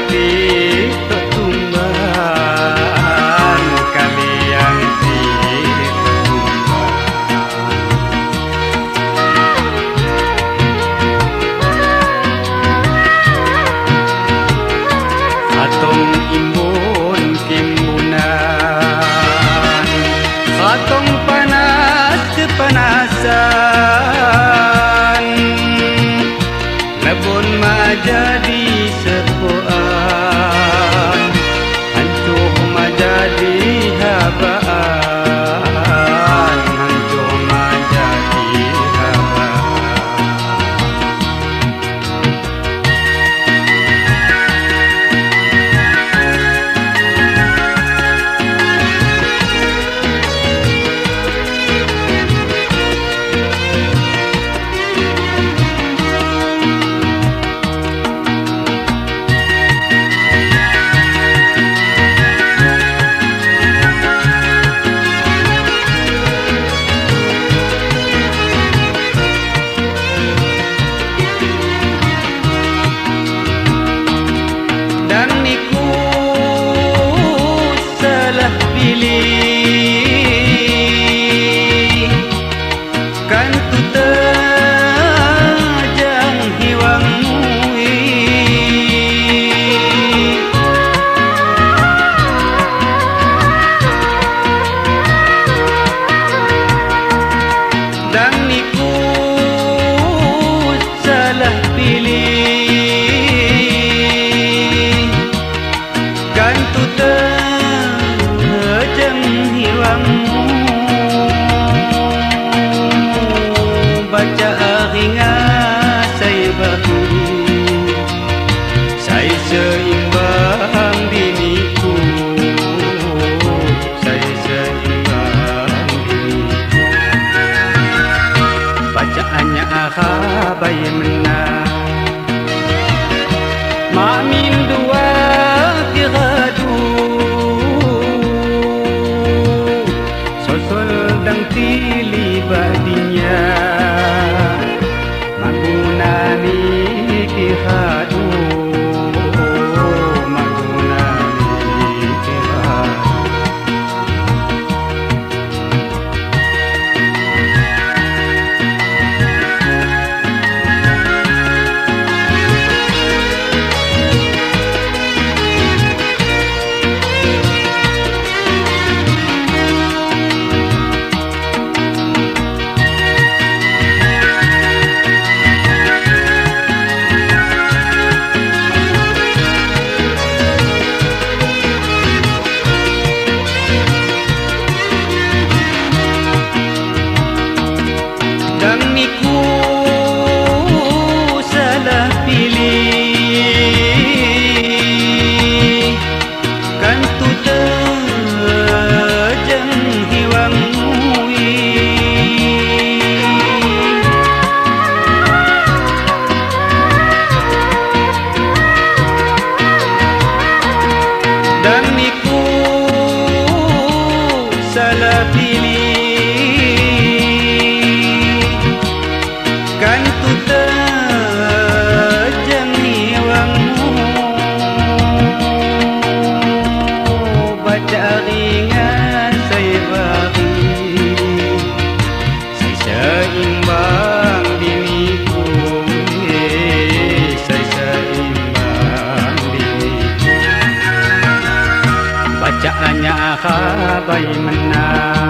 sitok tumban, kaliang sitok tumban. Katong imbun kimbunan, katong panas kepanasan, lebon ma jadi sepoan, hancur ma jadi habaan, hancur ma jadi habaan. Dan niku salah pilih, kan tu terjang hiwangmu. Dan niku salah pilih, kan tu terjang hiwangmu. Baca ringa saya bahu, saya seimbang biniku, saya seimbang biniku. Bacaannya ahabai menang, mamin dua kiradu, sosol dang tili badinya, magunani kiradu, magunani kiradu. Dan niku salah pilih, kan tu terjang hiwangmu. Dan niku salah pilih, kan tu terjang hiwangmu. Baca ringan saya bagi, saya seimbang biniku, saya seimbang biniku. Bacaannya ahabai menang.